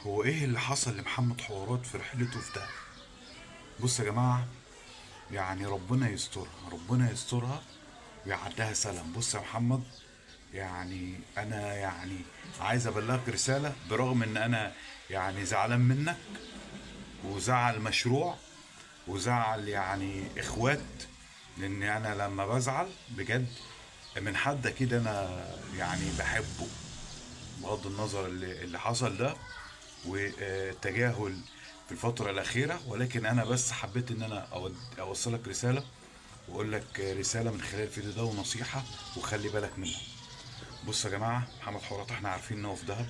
هو ايه اللي حصل لمحمد حوارات في رحلته في دهب؟ بص يا جماعة، يعني ربنا يسترها، ربنا يسترها ويعديها سلام. بص يا محمد، يعني انا يعني عايز ابلغك رسالة، برغم ان انا يعني زعلان منك وزعل مشروع وزعل يعني اخوات، لان انا لما بزعل بجد من حد كده انا يعني بحبه، بغض النظر اللي حصل ده والتجاهل في الفترة الأخيرة، ولكن أنا بس حبيت إن أنا أوصلك رسالة وأقول لك رسالة من خلال الفيديو ده ونصيحة، وخلي بالك منها. بص يا جماعة، محمد حورات احنا عارفين إن هو في دهب،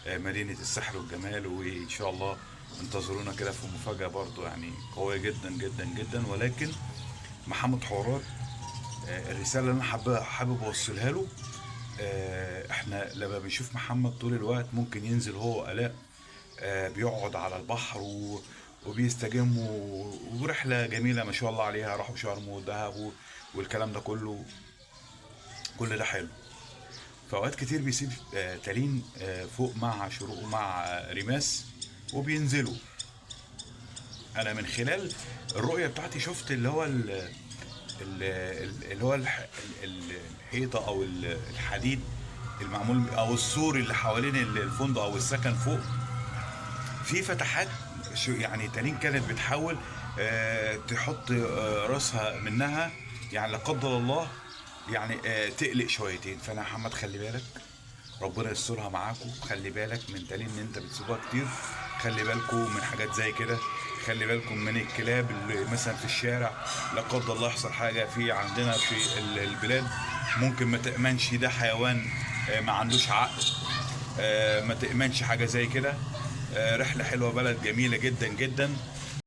مدينة السحر والجمال، وإن شاء الله انتظرونا كده في مفاجأة برضو يعني قوية جدا جدا جدا. ولكن محمد حورات، الرسالة اللي أنا حابب أوصلها له، احنا لما بنشوف محمد طول الوقت ممكن ينزل هو وآلاء، بيقعد على البحر وبيستجم ورحلة جميلة ما شاء الله عليها، راحوا شرم ودهب والكلام ده كله، كل ده حلو. فأوقات كتير بيسيب تالين فوق مع شروق ومع ريماس وبينزلوا. أنا من خلال الرؤية بتاعتي شفت اللي هو اللي هو الحيطة أو الحديد المعمول أو السور اللي حوالين الفندق أو السكن فوق، في فتحات. يعني تالين كانت بتحاول تحط راسها منها، يعني لا قدر الله يعني تقلق شويتين. فانا يا محمد خلي بالك، ربنا يسترها معاكم، خلي بالك من تالين ان انت بتسيبوها كتير، خلي بالكم من حاجات زي كده، خلي بالكم من الكلاب اللي مثلا في الشارع، لا قدر الله يحصل حاجة. في عندنا في البلاد ممكن ما تأمنش، ده حيوان ما عندوش عقل، ما تأمنش حاجة زي كده. رحلة حلوة، بلد جميلة جدا جدا.